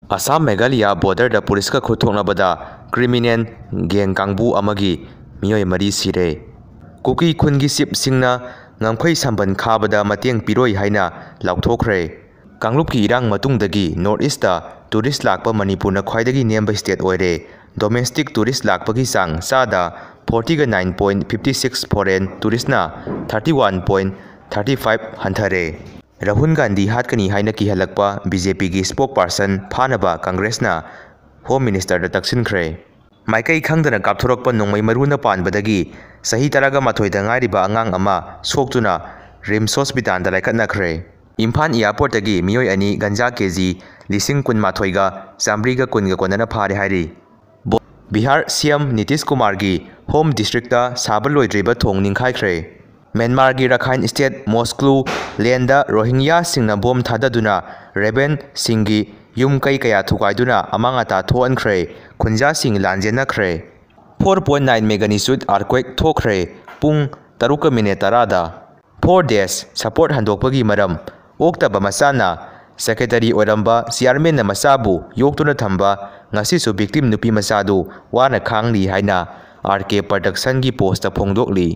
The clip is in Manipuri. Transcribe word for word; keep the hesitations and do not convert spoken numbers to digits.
ꯑꯁꯥꯝ ꯃꯦꯘꯥꯂꯌꯥ ꯕꯣꯔꯗꯔꯗ ꯄꯨꯂꯤꯁꯀ ꯈꯨꯠꯊꯣꯛꯅꯕꯗ ꯀ꯭ꯔꯤꯃꯤꯅꯦꯜ ꯒꯦꯡ ꯀꯥꯡꯕꯨ ꯑꯃꯒꯤ ꯃꯤꯑꯣꯏ ꯃꯔꯤ ꯁꯤꯔꯦ꯫ ꯀꯨꯀꯤ ꯈꯨꯟꯒꯤ ꯆꯤꯞꯁꯤꯡꯅ ꯉꯝꯈꯩ ꯁꯝꯕꯟ ꯈꯥꯕꯗ ꯃꯇꯦꯡ ꯄꯤꯔꯣꯏ ꯍꯥꯏꯅ ꯂꯥꯎꯊꯣꯛꯈ꯭ꯔꯦ꯫ ꯀꯥꯡꯂꯨꯞꯀꯤ ꯏꯔꯥꯡ ꯃꯇꯨꯡꯗꯒꯤ ꯅꯣꯔꯠ ꯏꯁꯇ ꯇꯨꯔꯤꯁ ꯂꯥꯛꯄ ꯃꯅꯤꯄꯨꯔꯅ ꯈ꯭ꯋꯥꯏꯗꯒꯤ ꯅꯦꯝꯕ ꯁ꯭ꯇꯦꯠ ꯑꯣꯏꯔꯦ꯫ ꯗꯣꯃꯦꯁꯇꯤꯛ ꯇꯨꯔꯤꯁ ꯂꯥꯛꯄꯒꯤ ꯆꯥꯡ ꯆꯥꯗ forty-nine point fifty six, foreign ꯇꯨꯔꯤꯁꯅ thirty-one point thirty-five ꯍꯟꯊꯔꯦ꯫ ꯔꯥꯍꯨꯜ ꯒꯥꯟꯙꯤ ꯍꯥꯠꯀꯅꯤ ꯍꯥꯏꯅ ꯀꯤꯍꯜꯂꯛꯄ ꯕꯤ ꯖꯦ ꯄꯤꯒꯤ ꯁ꯭ꯄꯣꯛ ꯄꯥꯔꯁꯟ ꯐꯥꯅꯕ ꯀꯪꯒ꯭ꯔꯦꯁꯅ ꯍꯣꯝ ꯃꯤꯅꯤꯁꯇꯔꯗ ꯇꯛꯁꯤꯟꯈ꯭ꯔꯦ꯫ ꯃꯥꯏꯀꯩ ꯈꯪꯗꯅ ꯀꯥꯞꯊꯣꯔꯛꯄ ꯅꯣꯡꯃꯩ ꯃꯔꯨꯅ ꯄꯥꯟꯕꯗꯒꯤ ꯆꯍꯤ ꯇꯔꯥꯒ ꯃꯥꯊꯣꯏꯗ ꯉꯥꯏꯔꯤꯕ ꯑꯉꯥꯡ ꯑꯃ ꯁꯣꯛꯇꯨꯅ ꯔꯤꯝꯁ ꯍꯣꯁꯄꯤꯇꯥꯜꯗ ꯂꯥꯏꯀꯠꯅꯈ꯭ꯔꯦ꯫ ꯏꯝꯐꯥꯜ ꯑꯦꯌꯥꯔꯄꯣꯔꯠꯇꯒꯤ ꯃꯤꯑꯣꯏ ꯑꯅꯤ ꯒꯟꯖꯥ ꯀꯦ ꯖꯤ ꯂꯤꯁꯤꯡ ꯀꯨꯟꯃꯥꯊꯣꯏꯒ ꯆꯥꯃꯔꯤꯒ ꯀꯨꯟꯒ ꯀꯣꯟꯅꯅ ꯐꯥꯔꯦ ꯍꯥꯏꯔꯤ꯫ ꯕꯣ-, ꯕꯤꯍꯥꯔ ꯁꯤ ꯑꯦꯝ ꯅꯤꯇꯤꯁ ꯀꯨꯃꯥꯔꯒꯤ ꯍꯣꯝ ꯗꯤꯁꯇ꯭ꯔꯤꯛꯇ ꯁꯥꯕ ꯂꯣꯏꯗ꯭ꯔꯤꯕ ꯊꯣꯡ ꯅꯤꯡꯈꯥꯏꯈ꯭ꯔꯦ꯫ ꯃ꯭ꯌꯥꯟꯃꯥꯔꯒꯤ ꯔꯥꯈꯥꯏꯟ ꯁ꯭ꯇꯦꯠ ꯃꯣꯁꯀ꯭ꯂꯨ ꯂꯦꯟꯗ ꯔꯣꯍꯤꯡꯌꯥꯁꯤꯡꯅ ꯕꯣꯝ ꯊꯥꯗꯗꯨꯅ ꯔꯦꯕꯦꯟꯁꯤꯡꯒꯤ ꯌꯨꯝ ꯀꯩ ꯀꯌꯥ ꯊꯨꯒꯥꯏꯗꯨꯅ ꯑꯃꯥꯡ ꯑꯇꯥ ꯊꯣꯛꯍꯟꯈ꯭ꯔꯦ꯫ ꯈꯨꯟꯖꯥꯁꯤꯡ ꯂꯥꯟꯖꯦꯟꯅꯈ꯭ꯔꯦ꯫ Four point nine magnitude earthquake ꯊꯣꯛꯈ꯭ꯔꯦ ꯄꯨꯡ ꯇꯔꯨꯛꯀ ꯃꯤꯅꯤꯠ ꯇꯔꯥꯗ꯫ Four days support ꯍꯟꯗꯣꯛꯄꯒꯤ ꯃꯔꯝ, ꯑꯣꯛꯇꯕ ꯃꯆꯥꯅ ꯁꯦꯀ꯭ꯔꯦꯇꯔꯤ ꯑꯣꯏꯔꯝꯕ ꯆꯤꯌꯥꯔꯃꯦꯟꯅ ꯃꯆꯥꯕꯨ ꯌꯣꯛꯇꯨꯅ ꯊꯝꯕ ꯉꯁꯤꯁꯨ victim ꯅꯨꯄꯤ ꯃꯆꯥꯗꯨ ꯋꯥꯅ ꯈꯥꯡꯂꯤ ꯍꯥꯏꯅ ꯑꯥꯔ ꯀꯦ ꯄ꯭ꯔꯗꯛꯁꯟꯒꯤ ꯄꯣꯁꯇ ꯐꯣꯡꯗꯣꯛꯂꯤ꯫